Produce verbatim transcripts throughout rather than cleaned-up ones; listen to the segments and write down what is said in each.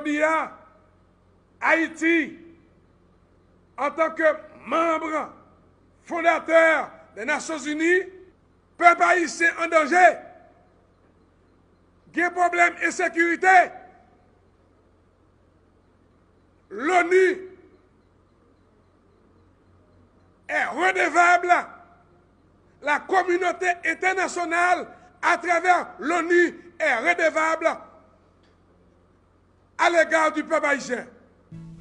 Jodi a, Ayiti, antanke manm fondatè de Nasyonzini, pèp ayisyen an danje. Gen pwoblèm ensekirite. L'ONU est redevable, la communauté internationale, à travers l'ONU, est redevable à l'égard du peuple haïtien.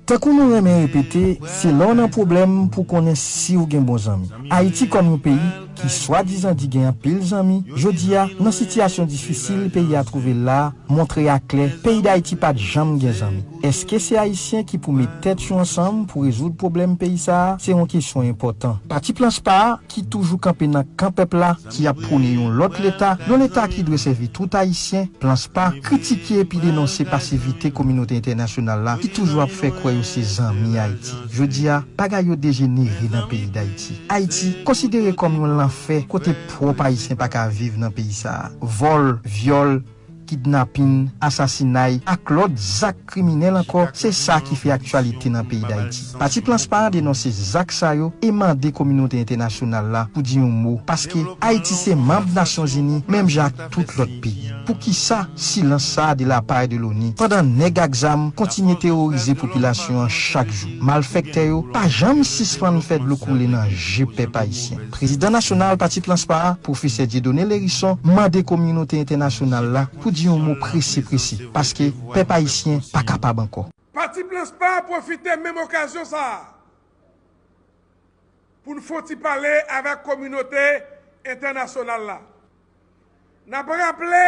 Tankou nou renmen repete, se lè w nan pwoblèm pou w konnen si w gen bon zanmi. Ayiti kòm yon peyi ki swadizan di gen anpil zanmi, jodi a, nan sitiyasyon difisil peyi a twouve l la, montre aklè, peyi Dayiti pa t janm gen zanmi. Èske se Ayisyen ki pou met tèt yo ansanm pou rezoud pwoblèm peyi sa a? Se yon kesyon enpòtan. Pati Plan S P A a, ki toujou kanpe nan kan pèp la, ki ap pwone yon lòt leta, yon leta ki dwe sèvi tout Ayisyen, Plan S P A kritike epi denonse pasivite kominote entènasyonal la ki toujou ap fè kwè yo se zanmi Ayiti. Jodi a, bagay yo dejenere nan peyi Dayiti. Ayiti konsidere kòm yon lanfè kote pwòp Ayisyen pa ka viv nan peyi sa a. Vòl, vyòl, kidnapin, asasinay ak lòt zak kriminèl ankò, se sa ki fè aktyalite nan peyi Dayiti. Pati Plan S P A a denonse zak sa yo e mande kominote entènasyonal la pou di yon mo, paske Ayiti se manm Nasyonzini menm jan ak tout lòt peyi. Poukisa silans sa a de la part de l'ONU, pandan nèg ak zam kontinye teworize popilasyon an chak jou? Malfèktè yo pa janm sispann fè dlo koule nan je pèp ayisyen. Prezidan nasyonal Pati Plan S P A a, Pwofesè Dieudonné Lherisson, mande kominote entènasyonal la pou di yon mo prese prese, paske pèp ayisyen pa kapab ankò. Pati Plan S P A pwofite menm okazyon sa a pou n fè yon ti pale avèk kominote entènasyonal la. N ap raple,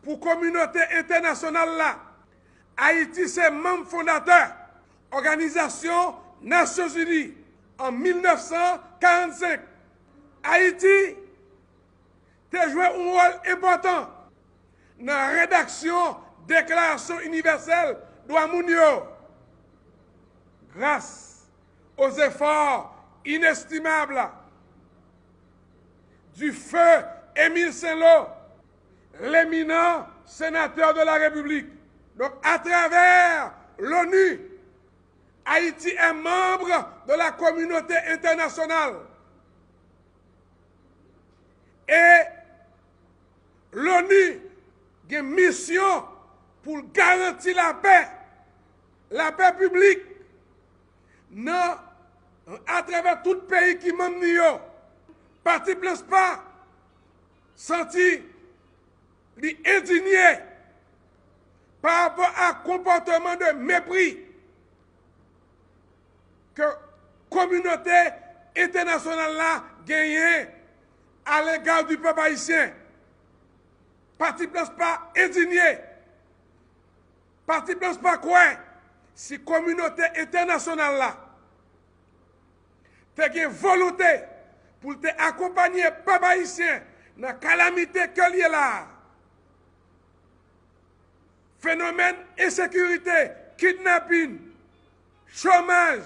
pou kominote entènasyonal la, Ayiti se manm fondatè Òganizasyon Nasyonzini an mil nèf san karannsenk. Ayiti te jwe yon wòl enpòtan nan redaksyon Deklarasyon Inivèsèl Dwa Moun yo. Gras aux efforts inestimables du feu Émile Saint-Lô, l'éminent sénateur de la République. Donc, à travers l'ONU, Haïti est membre de la communauté internationale. Et l'ONU gen misyon pou l garanti lapè, lapè piblik nan, atravè tout peyi ki manm li yo. Pati Plan S P A santi li endinye pa rapò a konpòtman de mepri ke kominote entènasyonal la genyen alega di pèp ayisyen. Pati Plan S P A endinye. Pati Plan S P A kwè si kominote entènasyonal la te gen volonte pou l te akonpanye pèp ayisyen nan kalamite ke l ye la a, fenomèn ensekirite, kidnapin, chomaj,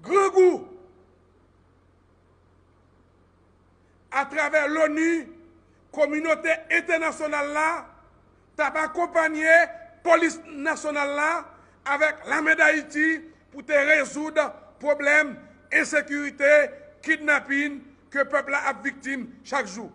grangou, atravè l'ONU, kominote entènasyonal la t ap akonpanye polis nasyonal la avèk lame Dayiti pou te rezoud pwoblèm ensekirite, kidnapin ke pèp la ap viktim chak jou.